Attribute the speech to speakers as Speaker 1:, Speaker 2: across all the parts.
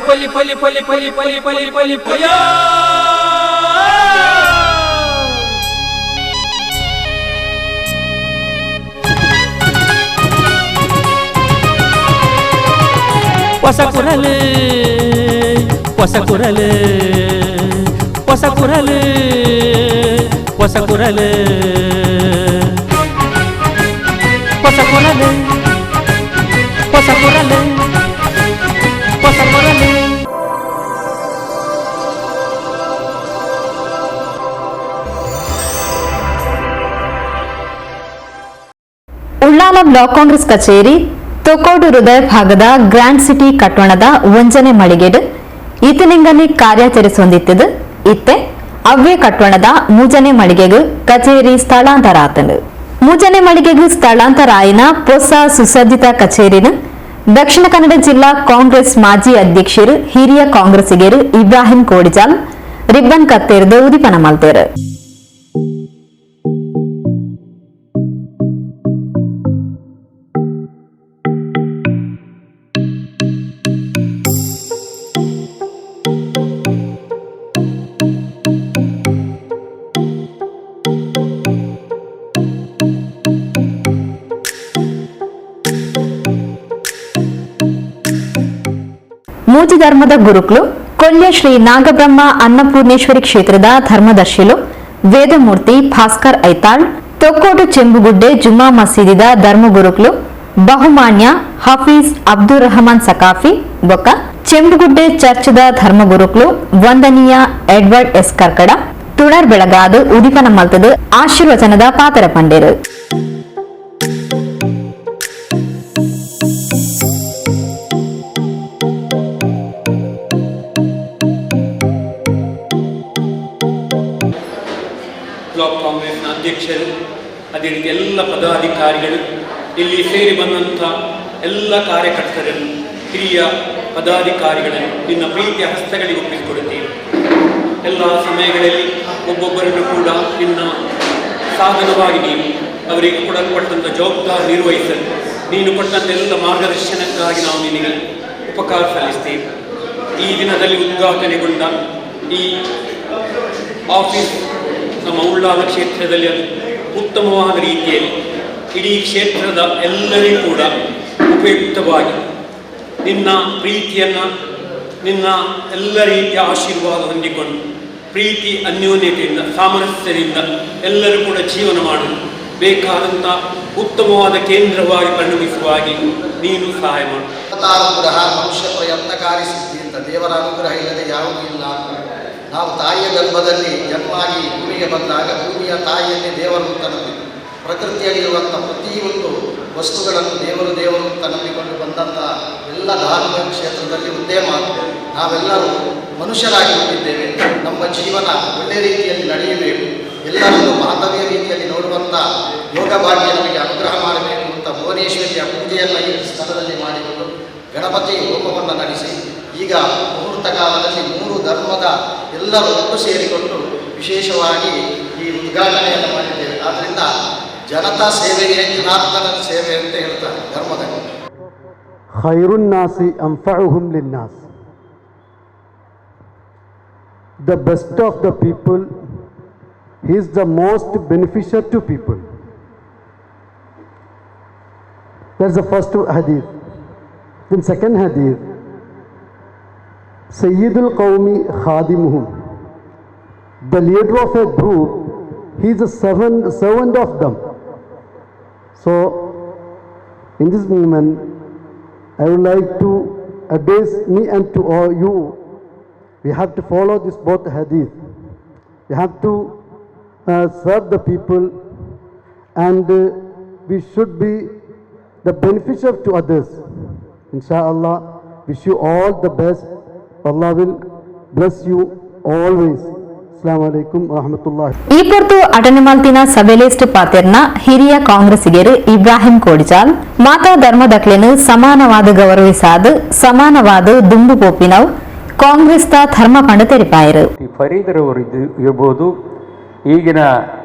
Speaker 1: ಪಲಿ ಪಲಿ ಪಲಿ ಪಲಿ ಪಲಿ ಪಲಿ ಪಲಿ ಪಯ. ಹೊಸ ಕುರಲು, ಹೊಸ ಕುರಲು, ಹೊಸ ಕುರಲು, ಹೊಸ ಕುರಲು, ಹೊಸ ಕುರಲು, ಹೊಸ ಕುರಲು, ಹೊಸ ಕುರಲು.
Speaker 2: ಉಳ್ಳಾಲ ಬ್ಲಾಕ್ ಕಾಂಗ್ರೆಸ್ ಕಚೇರಿ ತೊಕ್ಕೋಡು ಹೃದಯ ಭಾಗದ ಗ್ರ್ಯಾಂಡ್ ಸಿಟಿ ಕಟ್ಟಣದ ಒಂಜನೆ ಮಳಿಗೆಡ್ ಇತನಿಂಗನೆ ಕಾರ್ಯಾಚರಿಸೊಂದಿತ್ತದು. ಇತ್ತೆ ಅವ್ವೇ ಕಟ್ಟಣದ ಮೂಜನೆ ಮಳಿಗೆಗ್ ಕಚೇರಿ ಸ್ಥಳಾಂತರ ಆತಂಡು. ಮೂಜನೆ ಮಳಿಗೆಗ್ ಸ್ಥಳಾಂತರ ಆಯಿನ ಪೊಸ ಸುಸಜ್ಜಿತ ಕಚೇರಿನ ದಕ್ಷಿಣ ಕನ್ನಡ ಜಿಲ್ಲಾ ಕಾಂಗ್ರೆಸ್ ಮಾಜಿ ಅಧ್ಯಕ್ಷರು ಹಿರಿಯ ಕಾಂಗ್ರೆಸ್ಸಿಗರು ಇಬ್ರಾಹಿಂ ಕೋಡಿಜಾಲ್ ರಿಬ್ಬನ್ ಕತ್ತೇರ್ದು ಉದಿಪನ ಮಲ್ತೇರು. ಮೂಜಿ ಧರ್ಮದ ಗುರುಕ್ಲು ಕೊಲ್ಯ ಶ್ರೀ ನಾಗಬ್ರಹ್ಮ ಅನ್ನಪೂರ್ಣೇಶ್ವರಿ ಕ್ಷೇತ್ರದ ಧರ್ಮದರ್ಶಿಲು ವೇದಮೂರ್ತಿ ಭಾಸ್ಕರ್ ಐತಾಳ್, ತೊಕ್ಕೋಟು ಚೆಂಬುಗುಡ್ಡೆ ಜುಮ್ಮಾ ಮಸೀದಿದ ಧರ್ಮಗುರುಕ್ಲು ಬಹುಮಾನ್ಯ ಹಫೀಜ್ ಅಬ್ದುರ್ ರಹಮಾನ್ ಸಕಾಫಿ ಬೊಕ್ಕ ಚೆಂಬುಗುಡ್ಡೆ ಚರ್ಚ್ದ ಧರ್ಮಗುರುಕ್ಲು ವಂದನೀಯ ಎಡ್ವರ್ಡ್ ಎಸ್ ಕರ್ಕಡ ತುಣರ್ ಬೆಳಗಾದು ಉದಿಪನ ಮಲ್ತದು ಆಶೀರ್ವಚನದ ಪಾತ್ರ ಪಂಡೇರು.
Speaker 1: ಬ್ಲಾಕ್ ಕಾಂಗ್ರೆಸ್ನ ಅಧ್ಯಕ್ಷರು, ಅದೇ ರೀತಿ ಎಲ್ಲ ಪದಾಧಿಕಾರಿಗಳು, ಇಲ್ಲಿ ಸೇರಿ ಬಂದಂಥ ಎಲ್ಲ ಕಾರ್ಯಕರ್ತರನ್ನು, ಹಿರಿಯ ಪದಾಧಿಕಾರಿಗಳನ್ನು ನಿನ್ನ ಪ್ರೀತಿಯ ಹಸ್ತಗಳಿಗೆ ಒಪ್ಪಿಸಿಕೊಡುತ್ತೀವಿ. ಎಲ್ಲ ಸಮಯಗಳಲ್ಲಿ ಒಬ್ಬೊಬ್ಬರನ್ನು ಕೂಡ ನಿನ್ನ ಸಾಧನವಾಗಿ ನೀನು ಅವರಿಗೆ ಕೊಡಲ್ಪಟ್ಟಂಥ ಜವಾಬ್ದಾರಿ ನಿರ್ವಹಿಸಲು ನೀನು ಕೊಟ್ಟಂಥ ಎಲ್ಲ ಮಾರ್ಗದರ್ಶನಕ್ಕಾಗಿ ನಾವು ನಿನಗೆ ಉಪಕಾರ ಸಲ್ಲಿಸ್ತೇವೆ. ಈ ದಿನದಲ್ಲಿ ಉದ್ಘಾಟನೆಗೊಂಡ ಈ ಆಫೀಸ್ ನಮ್ಮ ಉಳ್ಳಾಲ ಕ್ಷೇತ್ರದಲ್ಲಿ ಅದು ಉತ್ತಮವಾದ ರೀತಿಯಲ್ಲಿ ಇಡೀ ಕ್ಷೇತ್ರದ ಎಲ್ಲರಿಗೂ ಕೂಡ ಉಪಯುಕ್ತವಾಗಿ ನಿನ್ನ ಪ್ರೀತಿಯನ್ನು, ನಿನ್ನ ಎಲ್ಲ ರೀತಿಯ ಆಶೀರ್ವಾದ ಹೊಂದಿಕೊಂಡು ಪ್ರೀತಿ ಅನ್ಯೋನ್ಯತೆಯಿಂದ ಸಾಮರಸ್ಯದಿಂದ ಎಲ್ಲರೂ ಕೂಡ ಜೀವನ ಮಾಡಲು ಬೇಕಾದಂಥ ಉತ್ತಮವಾದ ಕೇಂದ್ರವಾಗಿ ಪರಿಣಮಿಸುವಾಗಿ ನೀನು ಸಹಾಯ ಮಾಡು.
Speaker 3: ಅನುಗ್ರಹ ಮನುಷ್ಯ ಪ್ರಯತ್ನಕಾರಿ ಸಿದ್ಧಿ ಅಂತ, ದೇವರ ಅನುಗ್ರಹ ಇಲ್ಲದೆ ಯಾವುದೂ ಇಲ್ಲ ಅಂತ. ನಾವು ತಾಯಿಯ ಗರ್ಭದಲ್ಲಿ ಜನ್ಮಾಗಿ ಭೂಮಿಗೆ ಬಂದಾಗ ಭೂಮಿಯ ತಾಯಿಯನ್ನೇ ದೇವರು ಅಂತ ನಂಬಿದ್ದು, ಪ್ರಕೃತಿಯಲ್ಲಿರುವಂಥ ಪ್ರತಿಯೊಂದು ವಸ್ತುಗಳನ್ನು ದೇವರು ದೇವರು ಅಂತ ನಂಬಿಕೊಂಡು ಬಂದಂಥ ಎಲ್ಲ ಧಾರ್ಮಿಕ ಕ್ಷೇತ್ರದಲ್ಲಿ ಒಂದೇ ಮಾತು, ನಾವೆಲ್ಲರೂ ಮನುಷ್ಯರಾಗಿ ಹುಟ್ಟಿದ್ದೇವೆ, ನಮ್ಮ ಜೀವನ ಒಳ್ಳೆಯ ರೀತಿಯಲ್ಲಿ ನಡೆಯಬೇಕು, ಎಲ್ಲರನ್ನೂ ಮಾನವೀಯ ರೀತಿಯಲ್ಲಿ ನೋಡುವಂಥ ಯೋಗ ಭಾಗ್ಯ ನಮಗೆ ಅನುಗ್ರಹ ಮಾಡಬೇಕು ಅಂತ ಭುವನೇಶ್ವರಿಯ ಪೂಜೆಯನ್ನು ಈ ಸ್ಥಳದಲ್ಲಿ ಮಾಡಿಕೊಂಡು ಗಣಪತಿ ಹೋಮವನ್ನು ನಡೆಸಿ ಈಗ ಮುಹೂರ್ತ ಕಾಲದಲ್ಲಿ ಮೂರು ಧರ್ಮದ ಎಲ್ಲರೂ ಒಟ್ಟು ಸೇರಿಕೊಂಡು ವಿಶೇಷವಾಗಿ ಈ ಉದ್ಘಾಟನೆಯನ್ನು ಮಾಡಿದ್ದೇವೆ. ಆದ್ದರಿಂದ ಜನತಾ ಸೇವೆಯೇ ಜನಾರ್ದನನ ಸೇವೆ ಅಂತ ಹೇಳ್ತಾರೆ ಧರ್ಮದಲ್ಲಿ.
Speaker 4: ಖೈರುನ್ನಾಸಿ ಅಂಫಅಹುಂ ಲಿನ್ನಾಸ್, the best of the people is the most beneficial to people. That's the first hadith. Then second hadith, Sayyidul Qawmi Khadimuhum, the leader of a group, he is a servant of them. So in this moment, I would like to address me and to all you. We have to follow this both hadith. We have to serve the people, and we should be the beneficial to others. Inshallah, wish you all the best. Allah will bless you always. Assalamu alaikum wa rahmatullah.
Speaker 2: ಈ ಪೊರ್ತು ಅಟನಿಮಾಲ್ತಿನ ಸಭೆಲೇಸ್ಟ್ ಪಾತೆರ್ನ ಹಿರಿಯ ಕಾಂಗ್ರೆಸ್ಸಿಗರು ಇಬ್ರಾಹಿಂ ಕೋಡಿಚಾಲ್ ಮಾತಾ ಧರ್ಮದಕ್ಲೆನು ಸಮಾನವಾದ ಗೌರವಿಸಾದ ಸಮಾನವಾದ ದುಂಬು ಪೋಪಿನವು Congress ತ ಧರ್ಮ ಪಂಡ ತೆರಿಪಾಯರು.
Speaker 5: ಫರೀದರವರು ಇರ್ಬೋದು, ಈಗಿನ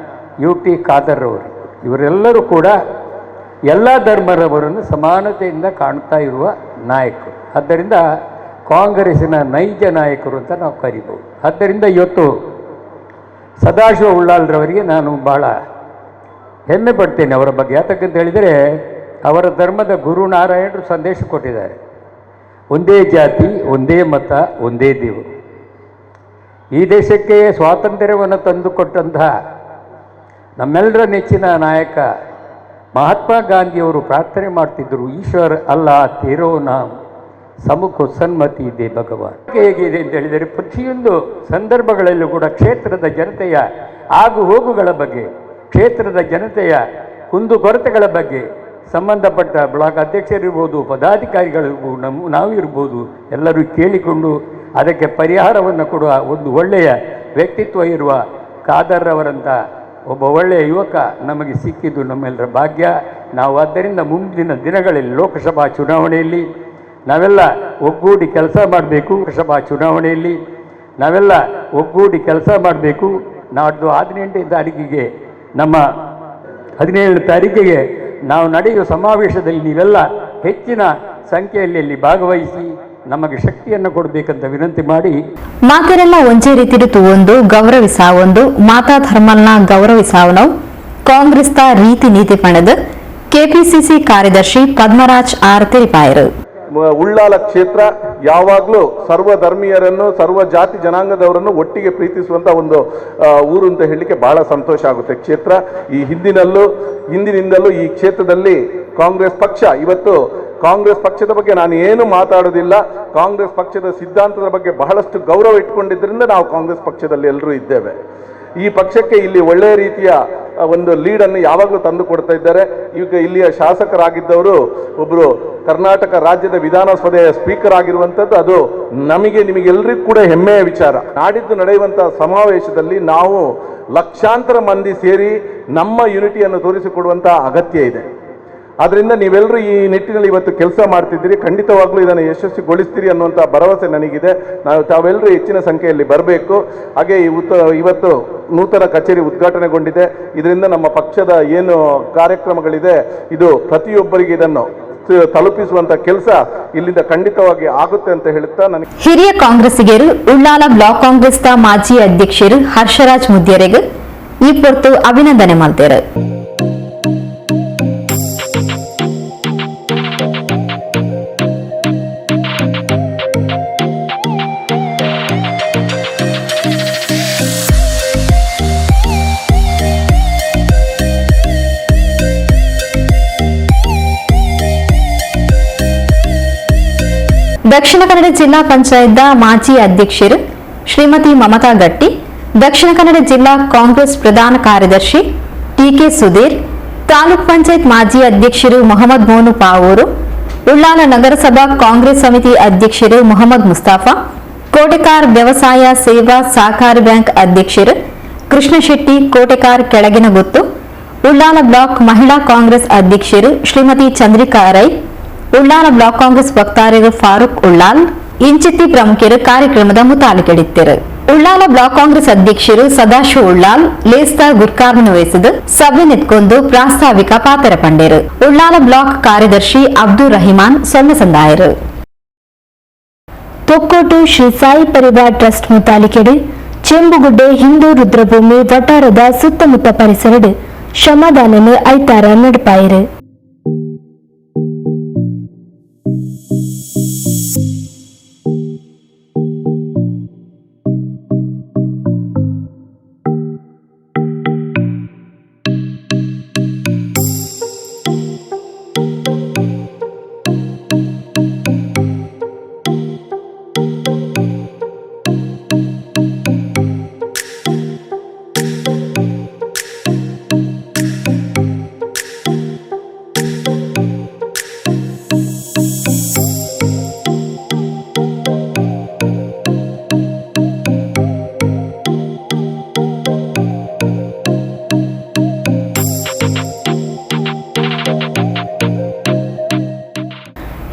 Speaker 5: ಯು ಟಿ ಖಾದರ್ರವರು, ಇವರೆಲ್ಲರೂ ಕೂಡ ಎಲ್ಲ ಧರ್ಮರವರನ್ನು ಸಮಾನತೆಯಿಂದ ಕಾಣ್ತಾ ಇರುವ ನಾಯಕರು. ಆದ್ದರಿಂದ ಕಾಂಗ್ರೆಸ್ಸಿನ ನೈಜ ನಾಯಕರು ಅಂತ ನಾವು ಕರಿಬೋದು. ಆದ್ದರಿಂದ ಇವತ್ತು ಸದಾಶಿವ ಉಳ್ಳಾಲ್ರವರಿಗೆ ನಾನು ಭಾಳ ಹೆಮ್ಮೆ ಪಡ್ತೇನೆ ಅವರ ಬಗ್ಗೆ. ಯಾತಕ್ಕಂತ ಹೇಳಿದರೆ ಅವರ ಧರ್ಮದ ಗುರುನಾರಾಯಣರು ಸಂದೇಶ ಕೊಟ್ಟಿದ್ದಾರೆ, ಒಂದೇ ಜಾತಿ, ಒಂದೇ ಮತ, ಒಂದೇ ದೇವರು. ಈ ದೇಶಕ್ಕೆ ಸ್ವಾತಂತ್ರ್ಯವನ್ನು ತಂದುಕೊಟ್ಟಂತಹ ನಮ್ಮೆಲ್ಲರ ನೆಚ್ಚಿನ ನಾಯಕ ಮಹಾತ್ಮ ಗಾಂಧಿಯವರು ಪ್ರಾರ್ಥನೆ ಮಾಡ್ತಿದ್ದರು, ಈಶ್ವರ ಅಲ್ಲ ತೇರೋ ನಾಮ್ ಸಮುಖ ಸನ್ಮತಿ ಇದೆ ಭಗವಾನ್. ಹೇಗಿದೆ ಅಂತ ಹೇಳಿದರೆ ಪ್ರತಿಯೊಂದು ಸಂದರ್ಭಗಳಲ್ಲೂ ಕೂಡ ಕ್ಷೇತ್ರದ ಜನತೆಯ ಆಗು ಹೋಗುಗಳ ಬಗ್ಗೆ, ಕ್ಷೇತ್ರದ ಜನತೆಯ ಕುಂದುಕೊರತೆಗಳ ಬಗ್ಗೆ ಸಂಬಂಧಪಟ್ಟ ಬ್ಲಾಕ್ ಅಧ್ಯಕ್ಷರಿರ್ಬೋದು, ಪದಾಧಿಕಾರಿಗಳಿರ್ಬೋದು, ನಾವು ಇರ್ಬೋದು, ಎಲ್ಲರೂ ಕೇಳಿಕೊಂಡು ಅದಕ್ಕೆ ಪರಿಹಾರವನ್ನು ಕೊಡುವ ಒಂದು ಒಳ್ಳೆಯ ವ್ಯಕ್ತಿತ್ವ ಇರುವ ಖಾದರ್ ಅವರಂಥ ಒಬ್ಬ ಒಳ್ಳೆಯ ಯುವಕ ನಮಗೆ ಸಿಕ್ಕಿದ್ದು ನಮ್ಮೆಲ್ಲರ ಭಾಗ್ಯ. ನಾವು ಆದ್ದರಿಂದ ಮುಂದಿನ ದಿನಗಳಲ್ಲಿ ಲೋಕಸಭಾ ಚುನಾವಣೆಯಲ್ಲಿ ನಾವೆಲ್ಲ ಒಗ್ಗೂಡಿ ಕೆಲಸ ಮಾಡಬೇಕು. ಲೋಕಸಭಾ ಚುನಾವಣೆಯಲ್ಲಿ ನಾವೆಲ್ಲ ಒಗ್ಗೂಡಿ ಕೆಲಸ ಮಾಡಬೇಕು. ನಾಡ್ದು 18ನೇ ತಾರೀಕಿಗೆ, ನಮ್ಮ 17 ತಾರೀಕಿಗೆ ನಾವು ನಡೆಯುವ ಸಮಾವೇಶದಲ್ಲಿ ನೀವೆಲ್ಲ ಹೆಚ್ಚಿನ ಸಂಖ್ಯೆಯಲ್ಲಿ ಅಲ್ಲಿ ಭಾಗವಹಿಸಿ ನಮಗೆ ಶಕ್ತಿಯನ್ನು ಕೊಡಬೇಕಂತ ವಿನಂತಿ ಮಾಡಿ.
Speaker 2: ಮಾತೆರೆಲ್ಲ ಒಂಜೇ ರೀತಿ ಒಂದು ಗೌರವಿಸಾವೊಂದು ಮಾತಾ ಧರ್ಮಲ್ನ ಗೌರವಿಸಾವನವು ಕಾಂಗ್ರೆಸ್ನ ರೀತಿ ನೀತಿ ಪಣದು ಕೆಪಿಸಿಸಿ ಕಾರ್ಯದರ್ಶಿ ಪದ್ಮರಾಜ್ ಆರ್ ತಿಳಿಪಾಯರು.
Speaker 6: ಉಳ್ಳಾಲ ಕ್ಷೇತ್ರ ಯಾವಾಗಲೂ ಸರ್ವಧರ್ಮೀಯರನ್ನು, ಸರ್ವ ಜಾತಿ ಜನಾಂಗದವರನ್ನು ಒಟ್ಟಿಗೆ ಪ್ರೀತಿಸುವಂಥ ಒಂದು ಊರು ಅಂತ ಹೇಳಲಿಕ್ಕೆ ಬಹಳ ಸಂತೋಷ ಆಗುತ್ತೆ. ಕ್ಷೇತ್ರ ಈ ಹಿಂದಿನಿಂದಲೂ ಈ ಕ್ಷೇತ್ರದಲ್ಲಿ ಕಾಂಗ್ರೆಸ್ ಪಕ್ಷ, ಇವತ್ತು ಕಾಂಗ್ರೆಸ್ ಪಕ್ಷದ ಬಗ್ಗೆ ನಾನು ಏನು ಮಾತಾಡೋದಿಲ್ಲ, ಕಾಂಗ್ರೆಸ್ ಪಕ್ಷದ ಸಿದ್ಧಾಂತದ ಬಗ್ಗೆ ಬಹಳಷ್ಟು ಗೌರವ ಇಟ್ಕೊಂಡಿದ್ದರಿಂದ ನಾವು ಕಾಂಗ್ರೆಸ್ ಪಕ್ಷದಲ್ಲಿ ಎಲ್ಲರೂ ಇದ್ದೇವೆ. ಈ ಪಕ್ಷಕ್ಕೆ ಇಲ್ಲಿ ಒಳ್ಳೆಯ ರೀತಿಯ ಒಂದು ಲೀಡನ್ನು ಯಾವಾಗಲೂ ತಂದು ಕೊಡ್ತಾ ಇದ್ದಾರೆ. ಈಗ ಇಲ್ಲಿಯ ಶಾಸಕರಾಗಿದ್ದವರು ಒಬ್ಬರು ಕರ್ನಾಟಕ ರಾಜ್ಯದ ವಿಧಾನಸಭೆಯ ಸ್ಪೀಕರ್ ಆಗಿರುವಂಥದ್ದು, ಅದು ನಮಗೆ ನಿಮಗೆಲ್ಲರಿಗೂ ಕೂಡ ಹೆಮ್ಮೆಯ ವಿಚಾರ. ನಾಡಿದ್ದು ನಡೆಯುವಂಥ ಸಮಾವೇಶದಲ್ಲಿ ನಾವು ಲಕ್ಷಾಂತರ ಮಂದಿ ಸೇರಿ ನಮ್ಮ ಯೂನಿಟಿಯನ್ನು ತೋರಿಸಿಕೊಡುವಂಥ ಅಗತ್ಯ ಇದೆ. ಆದ್ದರಿಂದ ನೀವೆಲ್ಲರೂ ಈ ನಿಟ್ಟಿನಲ್ಲಿ ಇವತ್ತು ಕೆಲಸ ಮಾಡ್ತಿದ್ದೀರಿ, ಖಂಡಿತವಾಗ್ಲೂ ಇದನ್ನು ಯಶಸ್ವಿಗೊಳಿಸ್ತೀರಿ ಅನ್ನುವಂಥ ಭರವಸೆ ನನಗಿದೆ. ನಾವು ತಾವೆಲ್ಲರೂ ಹೆಚ್ಚಿನ ಸಂಖ್ಯೆಯಲ್ಲಿ ಬರಬೇಕು. ಹಾಗೆ ಇವತ್ತು ನೂತನ ಕಚೇರಿ ಉದ್ಘಾಟನೆಗೊಂಡಿದೆ. ಇದರಿಂದ ನಮ್ಮ ಪಕ್ಷದ ಏನು ಕಾರ್ಯಕ್ರಮಗಳಿದೆ ಇದು ಪ್ರತಿಯೊಬ್ಬರಿಗೆ ಇದನ್ನು ತಲುಪಿಸುವಂಥ ಕೆಲಸ ಇಲ್ಲಿಂದ ಖಂಡಿತವಾಗಿ ಆಗುತ್ತೆ ಅಂತ ಹೇಳುತ್ತಾ ನನಗೆ
Speaker 2: ಹಿರಿಯ ಕಾಂಗ್ರೆಸ್ಸಿಗರು ಉಳ್ಳಾಲ ಬ್ಲಾಕ್ ಕಾಂಗ್ರೆಸ್ನ ಮಾಜಿ ಅಧ್ಯಕ್ಷರು ಹರ್ಷರಾಜ್ ಮುದ್ಯರೆಗ್ ಈ ಪೊರ್ತು ಅಭಿನಂದನೆ ಮಾಡ್ತಾರೆ. ದಕ್ಷಿಣ ಕನ್ನಡ ಜಿಲ್ಲಾ ಪಂಚಾಯತ್ನ ಮಾಜಿ ಅಧ್ಯಕ್ಷರು ಶ್ರೀಮತಿ ಮಮತಾ ಗಟ್ಟಿ, ದಕ್ಷಿಣ ಕನ್ನಡ ಜಿಲ್ಲಾ ಕಾಂಗ್ರೆಸ್ ಪ್ರಧಾನ ಕಾರ್ಯದರ್ಶಿ ಟಿಕೆ ಸುಧೀರ್, ತಾಲೂಕ್ ಪಂಚಾಯತ್ ಮಾಜಿ ಅಧ್ಯಕ್ಷರು ಮೊಹಮ್ಮದ್ ಮೋನು ಪಾವೂರು, ಉಳ್ಳಾಲ ನಗರಸಭಾ ಕಾಂಗ್ರೆಸ್ ಸಮಿತಿ ಅಧ್ಯಕ್ಷರು ಮೊಹಮ್ಮದ್ ಮುಸ್ತಾಫಾ, ಕೋಟೆಕಾರ್ ವ್ಯವಸಾಯ ಸೇವಾ ಸಹಕಾರ ಬ್ಯಾಂಕ್ ಅಧ್ಯಕ್ಷರು ಕೃಷ್ಣಶೆಟ್ಟಿ ಕೋಟೆಕಾರ್ ಕೆಳಗಿನಗುತ್ತು, ಉಳ್ಳಾಲ ಬ್ಲಾಕ್ ಮಹಿಳಾ ಕಾಂಗ್ರೆಸ್ ಅಧ್ಯಕ್ಷರು ಶ್ರೀಮತಿ ಚಂದ್ರಿಕಾ ರೈ, ಉಳ್ಳಾಲ ಬ್ಲಾಕ್ ಕಾಂಗ್ರೆಸ್ ವಕ್ತಾರರು ಫಾರೂಕ್ ಉಳ್ಳಾಲ್ ಇಂಚಿತ್ತಿ ಪ್ರಮುಖರು ಕಾರ್ಯಕ್ರಮದ ಮುತಾಲಿಕೆಡಿತ್ತರು. ಉಳ್ಳಾಲ ಬ್ಲಾಕ್ ಕಾಂಗ್ರೆಸ್ ಅಧ್ಯಕ್ಷರು ಸದಾಶಿವ ಉಳ್ಳಾಲ್ ಲೇಸ್ತಾ ಗುರ್ಕಾರ್ಮನ್ನು ವಹಿಸಿದ ಸಭೆ ನಿತ್ಕೊಂಡು ಪ್ರಾಸ್ತಾವಿಕ ಪಾತ್ರ ಪಂಡೇರು. ಉಳ್ಳಾಲ ಬ್ಲಾಕ್ ಕಾರ್ಯದರ್ಶಿ ಅಬ್ದುಲ್ ರಹಿಮಾನ್ ಸೊನ್ನೆ ಸಂದಾಯರು.
Speaker 7: ತೊಕ್ಕೋಟು ಶ್ರೀ ಸಾಯಿ ಪರಿವಾರ್ ಟ್ರಸ್ಟ್ ಮುತಾಲಿಕೆಡು ಚೆಂಬುಗುಡ್ಡೆ ಹಿಂದೂ ರುದ್ರಭೂಮಿ ವಟಾರದ ಸುತ್ತಮುತ್ತ ಪರಿಸರಡು ಶ್ರಮದಾನನು ಐತಾರ ನಡಪಾಯಿರು.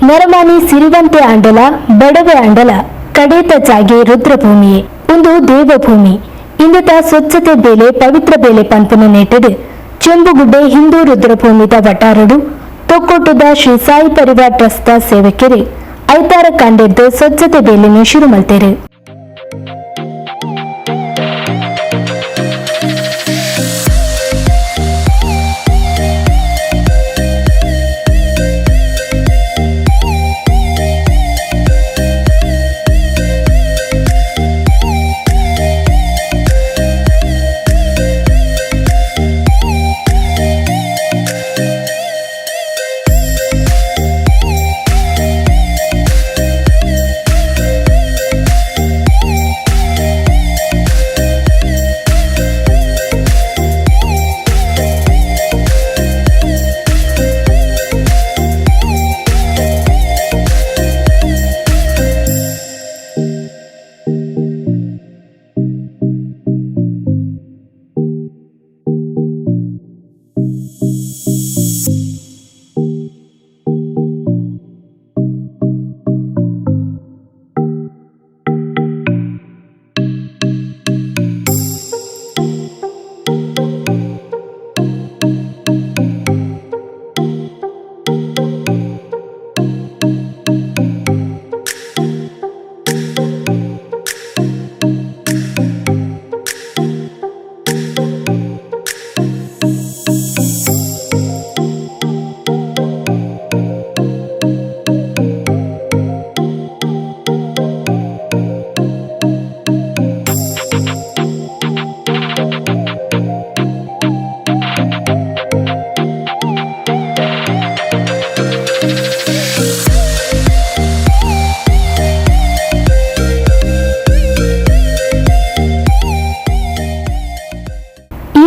Speaker 7: ನರಮಾನಿ ಸಿರಿವಂತೆ ಆಂಡಲ ಬಡವೆ ಆಂಡಲ ಕಡೇತ ಜಾಗೆ ರುದ್ರಭೂಮಿಯೇ ಒಂದು ದೇವಭೂಮಿ. ಇಂದತ ಸ್ವಚ್ಛತೆ ಬೇಲೆ ಪವಿತ್ರ ಬೇಲೆ ಪಂಪನ ನೇಟಡು ಚೆಂಬುಗುಡ್ಡೆ ಹಿಂದೂ ರುದ್ರಭೂಮಿದ ವಟಾರಡು ತೊಕ್ಕೊಟ್ಟದ ಶ್ರೀ ಸಾಯಿ ಪರಿವಾರ್ ಟ್ರಸ್ಟ್ದ ಸೇವಕರು ಐತಾರ ಕಂಡೆದ್ದು ಸ್ವಚ್ಛತೆ ಬೇಲೆನು ಶುರು ಮಲ್ತೇರು.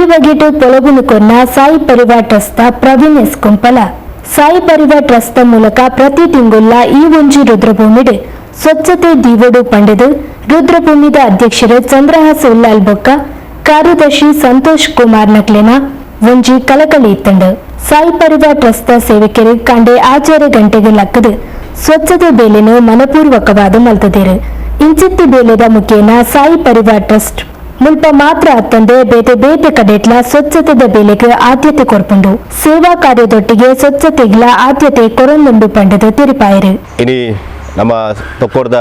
Speaker 7: ಬಗೆಟ್ ಪೊಲಬುನು ಕೊನ್ನ ಸಾಯಿ ಪರಿವಾರ್ ಟ್ರಸ್ತ ಪ್ರವೀಣ್ ಎಸ್ ಕುಂಪಲ ಸಾಯಿ ಪರಿವಾರ್ ಟ್ರಸ್ತ ಮೂಲಕ ಪ್ರತಿ ತಿಂಗುಲ್ಲ ಈ ಒಂಜಿ ರುದ್ರಭೂಮಿಡ್ ಸ್ವಚ್ಛತೆ ದೀವಡು ಪಂಡೆದು ರುದ್ರಭೂಮಿದ ಅಧ್ಯಕ್ಷರು ಚಂದ್ರಹಾಸ್ ಉಲ್ಲಾಲ್ ಬೊಕ್ಕ ಕಾರ್ಯದರ್ಶಿ ಸಂತೋಷ್ ಕುಮಾರ್ ನಕ್ಲೆನ ಒಂಜಿ ಕಲಕಳಿ ಇತ್ತಂಡು. ಸಾಯಿ ಪರಿವಾರ್ ಟ್ರಸ್ತ ಸೇವಕರು ಕಾಂಡೆ ಆಚಾರ್ಯ ಗಂಟೆಗೆ ಲಕ್ಕದು ಸ್ವಚ್ಛತೆ ಬೇಲೆನು ಮನಪೂರ್ವಕವಾದ ಮಲ್ತದಿರು. ಇಂಚಿತ್ತಿ ಬೇಲೆದ ಮುಖೇನ ಸಾಯಿ ಪರಿವಾರ್ ಟ್ರಸ್ಟ್ ಮುಲ್ಪ ಮಾತ್ರ ಅತ್ತಂದೆ ಬೇತೆ ಬೇತೆ ಕಡೆಟ್ಲ ಸ್ವಚ್ಛತೆದ ಬೇಲೆಗೆ ಆದ್ಯತೆ ಕೊರ್ಪುಂಡು. ಸೇವಾ ಕಾರ್ಯದೊಟ್ಟಿಗೆ ಸ್ವಚ್ಛತೆಗ್ಲ ಆದ್ಯತೆ ಕೊರೊಂದುಂಡು ಪಂಡದ ತಿರುಪಾಯರು.
Speaker 8: ಇನಿ ನಮ್ಮ ತೊಕ್ಕೋರ್ದ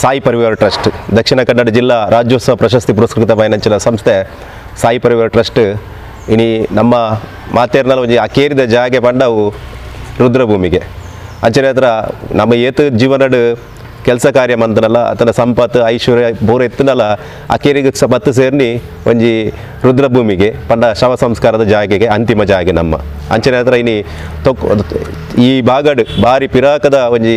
Speaker 8: ಸಾಯಿ ಪರಿವಾರ ಟ್ರಸ್ಟ್ ದಕ್ಷಿಣ ಕನ್ನಡ ಜಿಲ್ಲಾ ರಾಜ್ಯೋತ್ಸವ ಪ್ರಶಸ್ತಿ ಪುರಸ್ಕೃತ ಪಯಣಂಚಿನ ಸಂಸ್ಥೆ ಸಾಯಿ ಪರಿವಾರ ಟ್ರಸ್ಟ್ ಇನಿ ನಮ್ಮ ಮಾತೇರ್ನಲ್ಲ ಒಂಜಿ ಅಕೇರಿದ ಜಾಗೆ ಪಂಡವು ರುದ್ರಭೂಮಿಗೆ ಅಂಚನೆ ಹತ್ರ ನಮ್ಮ ಏತು ಜೀವನಡ್ ಕೆಲಸ ಕಾರ್ಯ ಮಂತನಲ್ಲ ಆತನ ಸಂಪತ್ತು ಐಶ್ವರ್ಯ ಬೋರ್ ಎತ್ತನಲ್ಲ ಅಕೇರಿಗೆ ಪತ್ತು ಸೇರ್ನಿ ಒಂಜಿ ರುದ್ರಭೂಮಿಗೆ ಪಂಡ ಶವ ಸಂಸ್ಕಾರದ ಜಾಗೆಗೆ ಅಂತಿಮ ಜಾಗೆ ನಮ್ಮ ಅಂಚನೆ ಹತ್ರ ಇನಿ ತೊಕ್ ಈ ಭಾಗಡ್ ಬಾರಿ ಪಿರಾಕದ ಒಂಜಿ